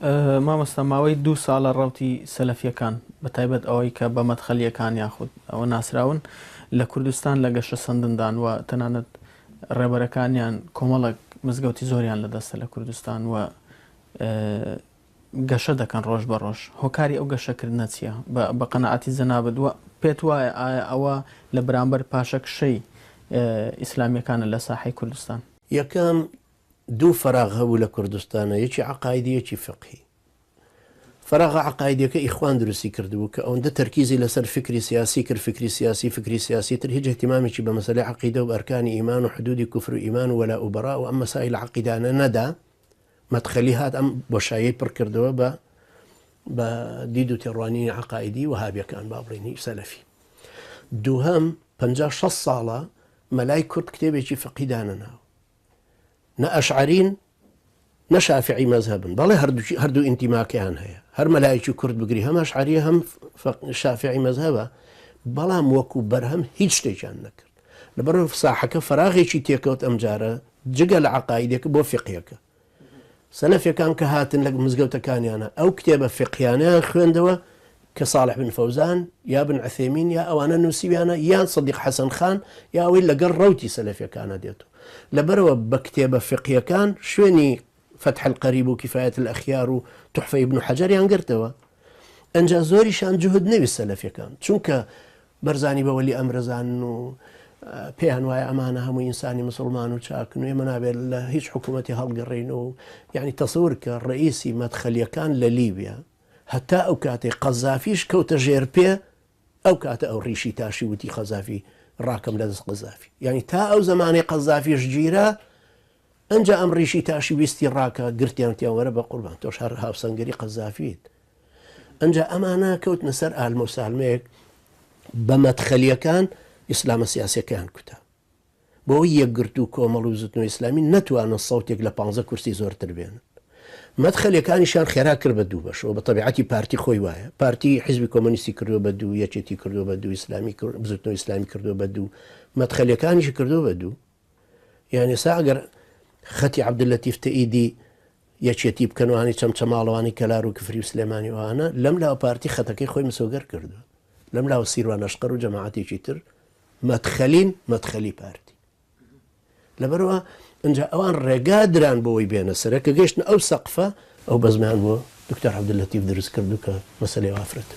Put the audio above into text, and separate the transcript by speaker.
Speaker 1: مامۆستا ماوەی دوو ساڵە ڕەوتی سەلەفیەکان بە تایبەت ئەوەی کە بە مەدخەلیەکان یاخود ئەوە ناسراون لە کوردستان لە گەشەسەندندان و تەنانەت ڕێبەرەکانیان کۆمەڵێک مزگەوتی زۆریان لە دەستە لە کوردستان و گەشە دەکەن ڕۆژ بە ڕۆژ هۆکاری ئەو گەشەکردنە چییە بە قەناعەتی جەنابت و پێت وایە ئایا ئەوە لە بەرامبەر پاشەکشەی ئیسلامیەکانە لە ساحەی کوردستان؟
Speaker 2: یەکەم، دوو فەراغ هەبوو لە کوردستانا یەکی عەقایدی یەکی فقهی. فەراغە عەقایدیەکە ئیخوان دروستی کردبوو کە ئەوەندە تەرکیزی لەسەر فکری سیاسی کرد فکری سیاسی فکری سیاسی تر هیچ اهتمامێکی بە مەسەلەی عەقیدە و ئەرکانی ئیمان و حدودی کوفر و ئیمان و وەلاء و بەراء و ئەم مەسائیلە عەقیدانە نەدا مەدخەلی هات ئەم بۆشاییەی پڕ کردەوە بە بە دید و تێڕوانینی عەقایدی وەهابیەکان با بڵێین هی سەلەفی. دووهەم 50 60 ساڵە مەلای کورد کتێبێکی فقهی دانەناوە. نە ئەشعەرین نە شافعی مەزهەبن بەڵێ هەردووکی هەردوو ئینتیماکەیان هەیە هەر مەلایەکی کورد بگری هەم ئەشعەریە هەم شافعی مەزهەبە بەڵام وەکو بەرهەم هیچ شتێکیان نەکرد لەبەر ساحەکە فراغێکی تێکەوت ئەمجارە جگە لە عقایدێکە بۆ فقیەکە سەلەفیەکان کە هاتن لە مزگەوتەکانیانە ئەو کتێبە فیقهیانەیان خوێندەوە کە ساڵح بن فەوزان یا بن عثێمین یا ئەوانە نووسیویانە یان سەدیق حەسەن خان یا ئەوەی لەگەڵ ڕەوتی سەلەفیەکانە دێت و لەبەرەوە بە کتێبە فیقهیەکان شوێنی فتح القریب و کفایە الاخیار و تحفە ابن حجریان گرتەوە ئەنجا زۆریشان جوهد نەویست سەلەفیەکان چونکە بەرزانی بە وەلی ئەمرەزانن و پێیان وایە ئەمانە هەموو ئینسانی مسلمان و چاکن و ئێمە نابێت لە هیچ حکوومەتی هەڵگەڕین و یعنی تەسەور کە ڕئیسی مەدخەلیەکان لە لیبیا هەتا ئەو کاتێک قەزافیش کەوتە ژێر پێ ئەو کاتە ئەو ڕیشی تاشی وتی قەزافی ڕاکەم لە دەست قەزافی یعنی تا ئەو زمانەی قەزافیش گیرا ئەنجا ئەم ڕیشی تاشی ویستی ڕاکە گرتیان وتیان وەرە بە قوربان تۆش هەر هاوسەنگەری قەزافیت ئەنجا ئەمانە کەوتنە سەر ئالمە و سالمەیەک بە مەدخەلیەکان ئیسلامە سیاسەکەیان کوتا بۆی یەکگرتوو کۆمەڵ و بزوتنەوەی ئیسلامی نەتوانن سەوتێک لە پانزە کورسی زۆرتر بێنن مەدخەلیەکانیشیان خێرا کرد بە دوو بەشەوە بە تەبیعەتی پارتی خۆی وایە پارتی حیزبی کۆمۆنیستی کردووە بە دوو یەکێتی کردووە بە دوو ئیسلامی بزوتنەوەی ئیسلامی کردووە بە دوو مەدخەلیەکانیشی کردووە بە دوو یان ئێستا ئەگەر خەتی عەبدوللەتیف تەئیدی یەکێتی بکەن وانی چەمچەماڵەوانی کەلار و کفری و سلێمانی وانە لەم لاوە پارتی خەتەکەی خۆی مسۆگەر کردووە لەم لاوە سیروان ئەشقەر و جەماعەتێکی تر مەدخەلین مەدخەلی پارتی لەبەرەوە ئینجا ئەوان ڕێگا دران بۆی بێنە سەرە کە گەشتن ئەو سەقفە ئەو بەزمیان بۆ دکتۆر عەبدوللەتیف دروست کردو کە مەسەلەی ئافرەت.